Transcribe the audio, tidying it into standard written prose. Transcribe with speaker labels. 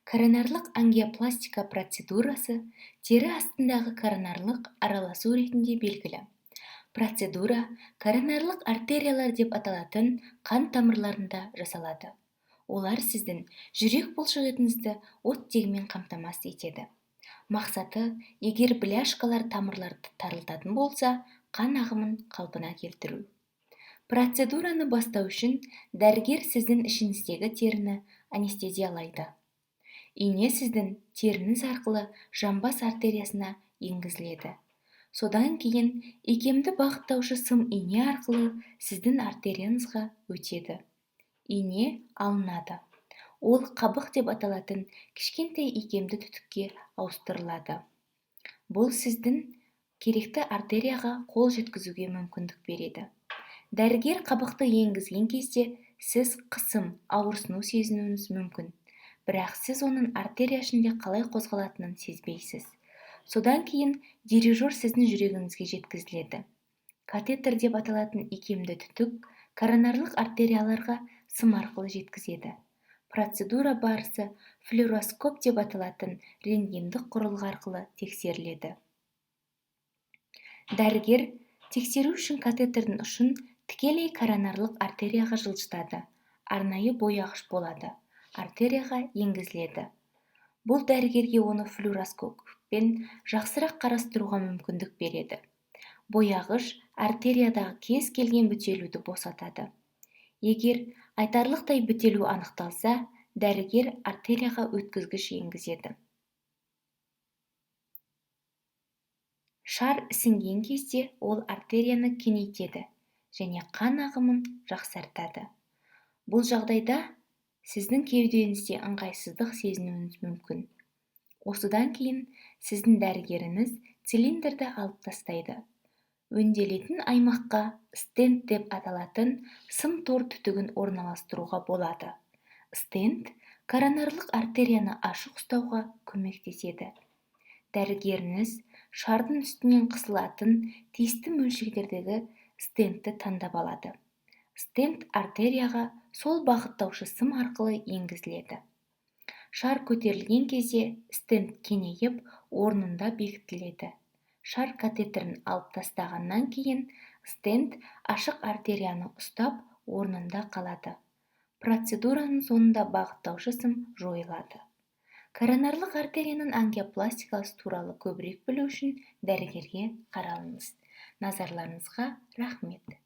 Speaker 1: Коронарлық ангиопластика процедурасы тері астындағы коронарлық араласу ретінде белгілі. Процедура коронарлық артериялар деп аталатын қан тамырларында жасалады. Олар сіздің жүрек бұлшықетіңізді оттегімен қамтамасыз етеді. Мақсаты, егер бляшкалар тамырларды тарылтатын болса, қан ағымын қалпына келтіру. Процедураны бастау үшін дәрігер сіздің ішіңіздегі теріні анестезиялайды. Ине сіздің теріңіз арқылы жамбас артериясына енгізіледі. Содан кейін икемді бағыттаушы сым ине арқылы сіздің артерияңызға өтеді. Ине алынады. Ол қабық деп аталатын кішкентай икемді түтікке ауыстырылады. Бұл сіздің керекті артерияға қол жеткізуге мүмкіндік береді. Дәрігер қабықты енгізген кезде сіз қысым, ауырсыну сезінуіңіз мүмкін. Бірақ сіз оның артерия ішінде қалай қозғалатынын сезбейсіз. Содан кейін дирижер сіздің жүрегіңізге жеткізіледі. Катетер деп аталатын икемді түтік коронарлық артерияларға сым арқылы жеткізеді. Процедура барысы флюороскоп деп аталатын рентгендік құрылғы арқылы тексеріледі. Дәрігер тексеру үшін катетердің ұшын тікелей коронарлық артерияға жылжытады. Арнайы бояғыш болады. Артерияға енгізіледі. Бұл дәрігерге оны флюороскоппен жақсырақ қарастыруға мүмкіндік береді. Бояғыш артериядағы кез келген бітелуді босатады. Егер айтарлықтай бітелу анықталса, дәрігер артерияға өткізгіш енгізеді. Шар ісінген кезде ол артерияны кеңейтеді және қан ағымын жақсартады. Бұл жағдайда сіздің кеудеңізде ыңғайсыздық сезінуіңіз мүмкін. Осыдан кейін сіздің дәрігеріңіз цилиндрді алып тастайды. Өнделетін аймаққа стент деп аталатын сым тор түтігін орналастыруға болады. Стент коронарлық артерияны ашық ұстауға көмектеседі. Дәрігеріңіз шардың үстінен қысылатын тиісті мөлшердегі стентті таңдап алады. Стент артерияға сол бағыттаушы сым арқылы енгізіледі. Шар көтерілген кезде стент кеңейіп, орнында бекітіледі. Шар катетерін алып тастағаннан кейін стент ашық артерияны ұстап, орнында қалады. Процедураның соңында бағыттаушы сым жойылады. Коронарлық артерияның ангиопластикасы туралы көбірек білу үшін дәрігерге қаралыңыз. Назарларыңызға рахмет.